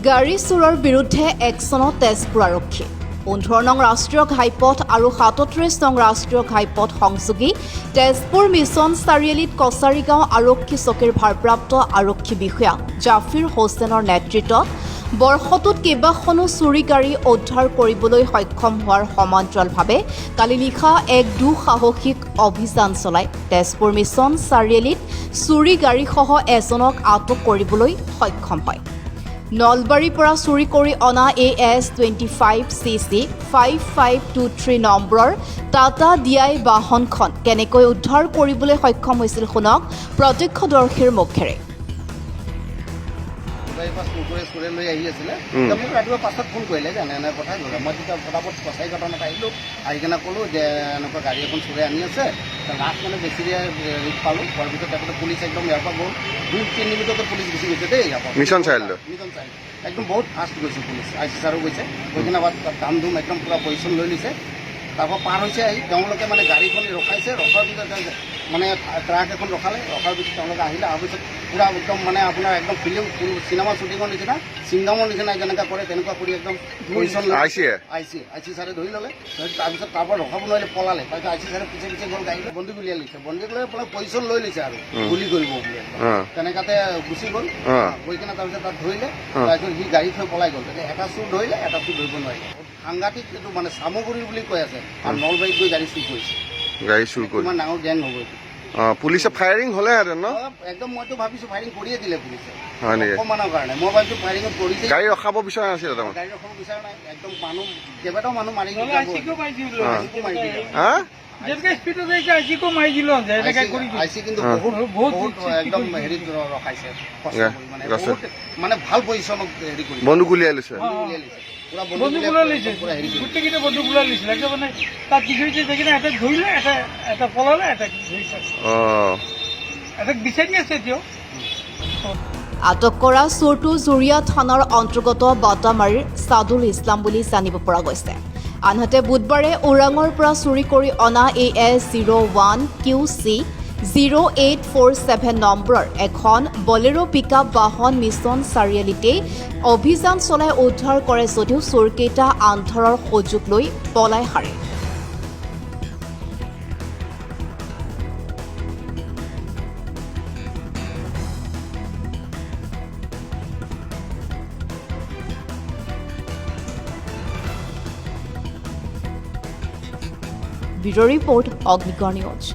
গাড়ী চোৰৰ বিৰুদ্ধে একচনত তেজপুৰ আৰক্ষী। 15 নং ৰাষ্ট্ৰীয় ঘাইপথ আৰু 37 নং ৰাষ্ট্ৰীয় ঘাইপথ সংযোগী তেজপুৰ মিছন চাৰিআলিত কছাৰীগাঁও আৰক্ষী চকীৰ ভাৰপ্ৰাপ্ত আৰক্ষী বিষয়া জাফিৰ হোসেনৰ নেতৃত্বত বৰ্ষটোত কেইবাখনো চুৰি গাড়ী উদ্ধাৰ কৰিবলৈ সক্ষম হোৱাৰ সমান্তৰালভাৱে কালি নিশা এক দুঃসাহসিক অভিযান চলাই তেজপুৰ মিছন চাৰিআলিত চুৰি গাড়ীসহ এজনক আটক কৰিবলৈ সক্ষম হয়। নলবাৰীৰ পৰা চুৰি কৰি অনা AS 25 CC 5523 নম্বৰৰ টাটা ডি আই বাহনখন কেনেকৈ উদ্ধাৰ কৰিবলৈ সক্ষম হৈছিল, শুনক প্ৰত্যক্ষদৰ্শীৰ মুখেৰে। গাড়ীৰ পৰা চুৰ কৰি চোৰে লৈ আহি আছিলে। তেতিয়া মোক ৰাতিপুৱা 5টাত ফোন কৰিলে যে এনে এনে কথা ক'লে। মই তেতিয়া ফটাফট কছাৰী ঘটনাত আহিলোঁ। আহি কিনে ক'লোঁ যে এনেকুৱা গাড়ী এখন চোৰে আনি আছে। লাষ্ট মানে বেছি হেৰিত পালোঁ। পোৱাৰ পিছত তাৰপিছত পুলিচ একদম ইয়াৰ পৰা গ'ল। 2-3 মিনিটতে পুলিচ গুচি গৈছে দেই ইয়াৰ পৰা। মিছন চাৰিআলিলৈ? মিছন চাৰিআলি। একদম বহুত ফাষ্ট গৈছে পুলিচ। I C ছাৰো গৈছে। গৈ কিনে তাত দাম ধুম একদম পূৰা পজিশ্যন লৈ লৈছে। তাৰপৰা পাৰ হৈছে আহি তেওঁলোকে মানে গাড়ীখন ৰখাইছে। ৰখাৰ পিছত মানে ট্ৰাক এখন ৰখালে। ৰখাৰ পিছত তেওঁলোকে আহিলে। অহাৰ পিছত পূৰা একদম মানে আপোনাৰ একদম ফিল্ম চিনেমা শ্বুটিঙৰ নিচিনা, ছিংগামৰ নিচিনা যেনেকুৱা কৰে তেনেকুৱা কৰি একদম পজিশ্যন লৈ। I C? I C ছাৰে ধৰি ল'লে। ধৰি তাৰপিছত তাৰ পৰা ৰখাব নোৱাৰিলে, পলালে। তাৰপিছত I C ছাৰে পিছে পিছে গ'ল। গাড়ী বন্দী উলিয়াই লৈছে। বন্দী লৈ পেলাই পজিশ্যন লৈ লৈছে আৰু গুলি কৰিব বুলি একদম। তেনেকাতে গুচি গ'ল। গৈ কিনে তাৰপিছত তাত ধৰিলে। তাৰপিছত সি গাড়ী থৈ পলাই গ'ল। তেতিয়া এটা চোৰ ধৰিলে, এটা চোৰ ধৰিব নোৱাৰিলে। সাংঘাতিক এইটো মানে চামগুৰি বুলি কৈ আছে আৰু নলবাৰীত গৈ গাড়ী চুৰ কৰিছে। গাড়ী চুৰ কৰি? কিমান ডাঙৰ গেং হ'ব এইটো! পুলিচে ফায়াৰিং হ'লেহেঁতেন ন? একদম মইতো ভাবিছো ফায়াৰিং কৰিয়ে দিলে পুলিচে। হয় নেকি? অকণমানৰ কাৰণে মই ভাবিছো ফায়াৰিঙত কৰিছে। গাড়ী ৰখাব বিচৰা নাছিলে তাৰমানে? গাড়ী ৰখাব বিচৰা নাই। একদম মানুহ, কেইবাটাও মানুহ মাৰি নহ'লে যাব। আইচিকো মাৰি দিলো। আইচিকো মাৰি দিলে। হা? যেনেকে স্পীডত আহিছে, আইচিকো মাৰি দিলো, এনেকে কৰি দিলো। আইচি কিন্তু বহুত বহুত বহুত একদম হেৰিত ৰখাইছে কষ্ট কৰি মানে গছে। বহুত মানে ভাল পজিশ্যনত হেৰি কৰিছে। বন্দুক উলিয়াই লৈছে? বন্দুক উলিয়াই লৈছে। পুৰা বন্দুক ওলাই লৈছে। পুৰা হেৰি কৰিছে। গোটেইকেইটা বন্দুক ওলাই লৈছিলে একদম। মানে তাত কি হৈছে দেখিনে, এটা ধৰিলে, এটা এটা পলালে, এটা ধৰিছে। এটাক বিচাৰি আছে এতিয়াও। আটক কৰা চোৰটো জুৰীয়া থানাৰ অন্তৰ্গত বাটামাৰীৰ চাদুল ইছলাম বুলি জানিব পৰা গৈছে। আনহাতে বুধবাৰে ওৰাঙৰ পৰা চুৰি কৰি অনা AS 01 QC 0847 নম্বৰৰ এখন বলেৰ' পিক আপ বাহন মিছন চাৰিআলিতেই অভিযান চলাই উদ্ধাৰ কৰে যদিও চোৰকেইটা আন্ধাৰৰ সুযোগ লৈ পলাই সাৰে। Bureau report, Agnigarh news.